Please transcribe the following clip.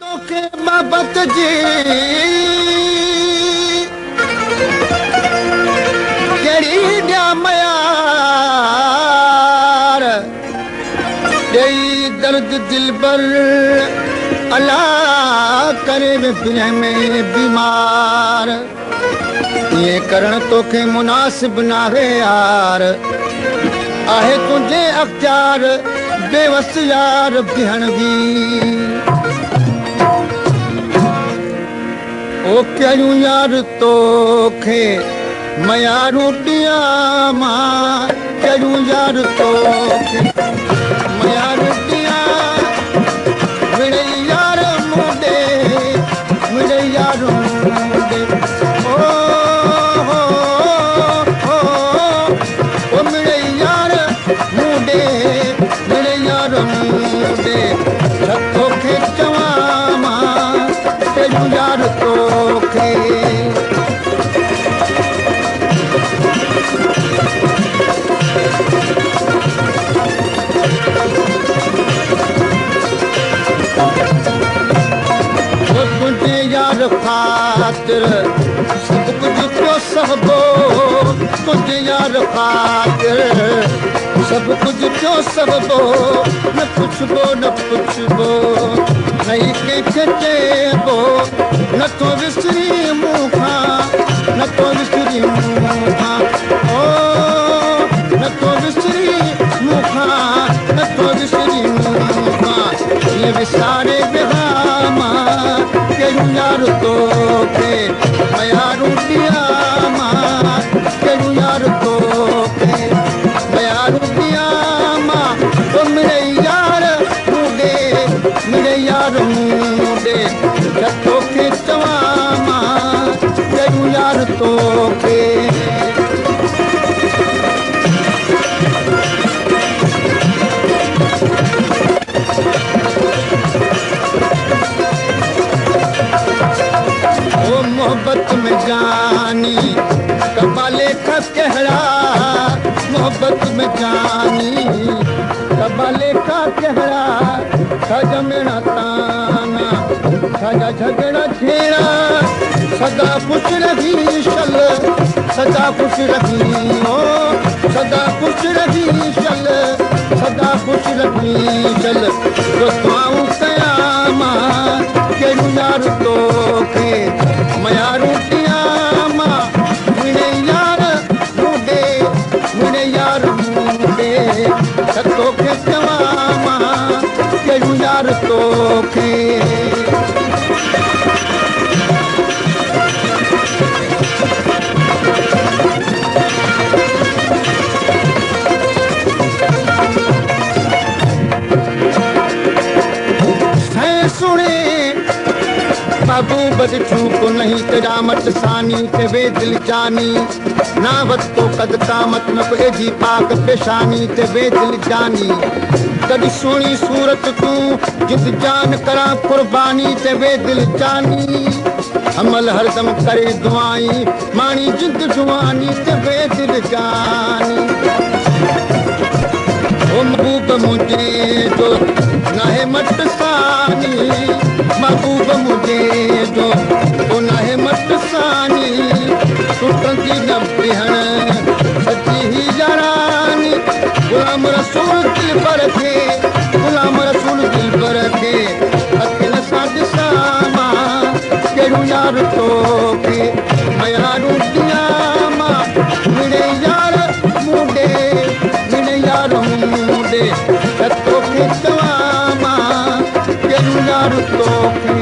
توکي محبت جي ڪهڙي ڏيان ميار، ڏيئي درد دلبر الا ڪري ورهه ۾ بيمار. ائين ڪرڻ توکي مناسب ناهي يار، آهي تنهنجي اختيار بيوس يار بيهڻ جي. او ڪهڙيون يار توکي ميارون ڏيان مان، ڪهڙيون يار توکي ميارون ڏيان، مڙئي يار مون ڏي، مڙئي يار مون ڏي، او هو هو او مڙئي يار مون ڏي، مڙئي يار مون ڏي، ڇا توکي چوان مان، ڪهڙيون يار توکي. تنهنجي يار خاطر سڀ ڪجهه پيو سهبو، تنهنجي يار خاطر سڀ ڪجهه پيو سهبو، نه پڇبو نه پڇبو نه ئي ڪنهن کي چئبو، نٿو وسري مون کان، نٿو وسري مون کان، او نٿو وسري مون کان، نٿو وسري مون کان، جيئن وساري ويا مان، ڪهڙيون يار توکي ميارون ڏيان مان، ڪهڙيون يار توکي ميارون ڏيان مان، او مڙئي يار مون ڏي، مڙئي يار مون ڏي، ڇا توکي چوان مان، ڪهڙيون يار توکي. ओ मोहबत में जानी कबाले का कहड़ा, मोहब्बत में जानी कबाले का कहड़ा, छाजा मेरा ताना छाजा झगड़ा छेड़ा, सदा खुश रही शल, सदा खुश रही ओ, सदा खुश रही शल, सदा खुश रही शल, तो दुआऊं कयां मान, कहिड़ियूं यार तोखे मयारूं ॾियां मां, मिड़े यार मूं ॾे, मिड़े यार मूं ॾे, त तोखे चवां मां, कहिड़ियूं यार तोखे। सुणे महबूब ॾिठूं को नहीं तेरा मत सानी ते वे दिल जानी, नावत को कद कामत न को एजी पाक पेशानी ते वे दिल जानी, कदी सुणी सूरत तूं जित जान करा कुर्बानी ते वे दिल जानी, अमल हरदम करे दुआई माणी जिंद जुआनी ते वे दिल जानी। ओ महबूब मुंहिंजे जो नाहे मट सानी, महबूब मुंहिंजे जो ओ नाहे मट सानी, टुटंदी न बिहण सची ही यारानी, गुलाम रसूल दिल पर खे, गुलाम रसूल दिल पर खे, अखियुनि सां ॾिसां मां, कहिड़ियूं यार तोखे मयारूं ॾियां मां, मिड़े यार मूं ॾे, मिड़े यार मूं ॾे, त तोखे चवां मां, कहिड़ियूं यार तोखे।